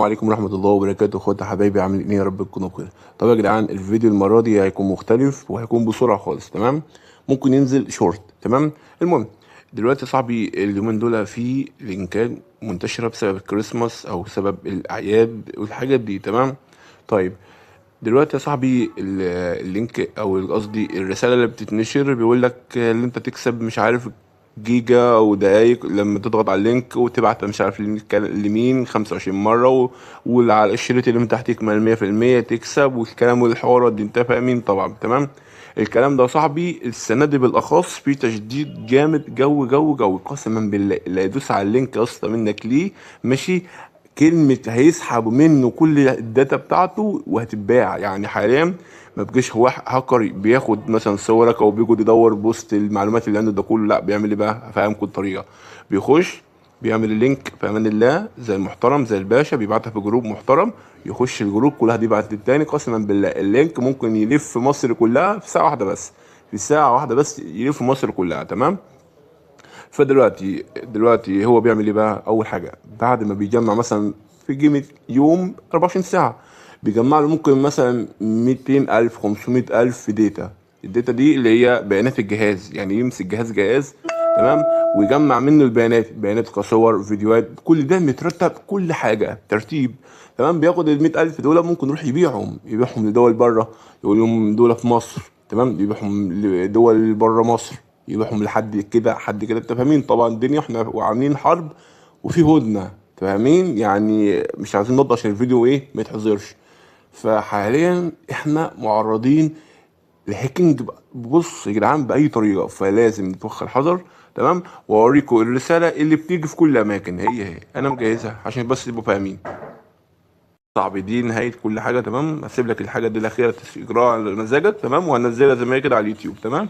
عليكم ورحمة الله وبركاته. اخواتي حبايبي، عاملين ايه؟ يا رب تكونوا بخير. طب يا جدعان، الفيديو المرة دي هيكون مختلف وهيكون بسرعة خالص، تمام؟ ممكن ينزل شورت، تمام؟ المهم دلوقتي يا صاحبي، اليومين دول في لينكات منتشرة بسبب الكريسماس او بسبب الاعياد والحاجات دي، تمام؟ طيب دلوقتي يا صاحبي ال link او قصدي الرسالة اللي بتتنشر بيقول لك ان انت تكسب مش عارف جيجا او دقايق لما تضغط على ال link وتبعت مش عارف لمين 25 مرة واللي على الشريط اللي من تحت يكمل 100% تكسب، والكلام والحوارات دي انت فاهمين طبعا، تمام؟ الكلام ده يا صاحبي السنة دي بالاخص في تشديد جامد جو جو جو، قسما بالله اللي هيدوس على ال link يا اسطى منك ليه، ماشي؟ كلمة هيسحب منه كل ال data بتاعته وهتتباع. يعني حاليا ما بقاش هو هاكر بياخد مثلا صورك او بيقعد يدور post المعلومات اللي عنده ده كله، لا، بيعمل ايه بقى؟ هفهمكم الطريقة. بيخش بيعمل ال link في امان الله زي المحترم زي الباشا، بيبعتها في group محترم، يخش ال group كلها دي بعت للتاني. قسما بالله ال link ممكن يلف مصر كلها في ساعة واحدة بس، في ساعة واحدة بس يلف مصر كلها، تمام؟ فدلوقتي هو بيعمل ايه بقى؟ اول حاجة بعد ما بيجمع مثلا في قيمة يوم 24 ساعة، بيجمع له ممكن مثلا 200,000 500,000 data. ال data دي اللي هي بيانات الجهاز، يعني يمسك جهاز جهاز، تمام، ويجمع منه البيانات، بيانات كصور فيديوهات، كل ده مترتب، كل حاجة ترتيب، تمام؟ بياخد ال 100,000 دول ممكن يروح يبيعهم لدول بره، يقول لهم دول في مصر، تمام؟ يبيعهم لدول بره مصر، يبيعهم لحد كده حد كده، انت فاهمين طبعا الدنيا، احنا وعاملين حرب وفي هدنة، فاهمين؟ يعني مش عايزين نضغط عشان الفيديو ايه ما يتحظرش. فحاليا احنا معرضين ل hacking، بص يا جدعان باي طريقه، فلازم نتوخى الحذر، تمام؟ واوريكم الرسالة اللي بتيجي في كل الاماكن، هي هي انا مجهزها عشان بس تبقوا فاهمين. صعب دي نهاية كل حاجة، تمام؟ هسيب لك الحاجة دي الاخيرة تجراها على مزاجك، تمام؟ وهنزلها زي ما هي كده على اليوتيوب، تمام؟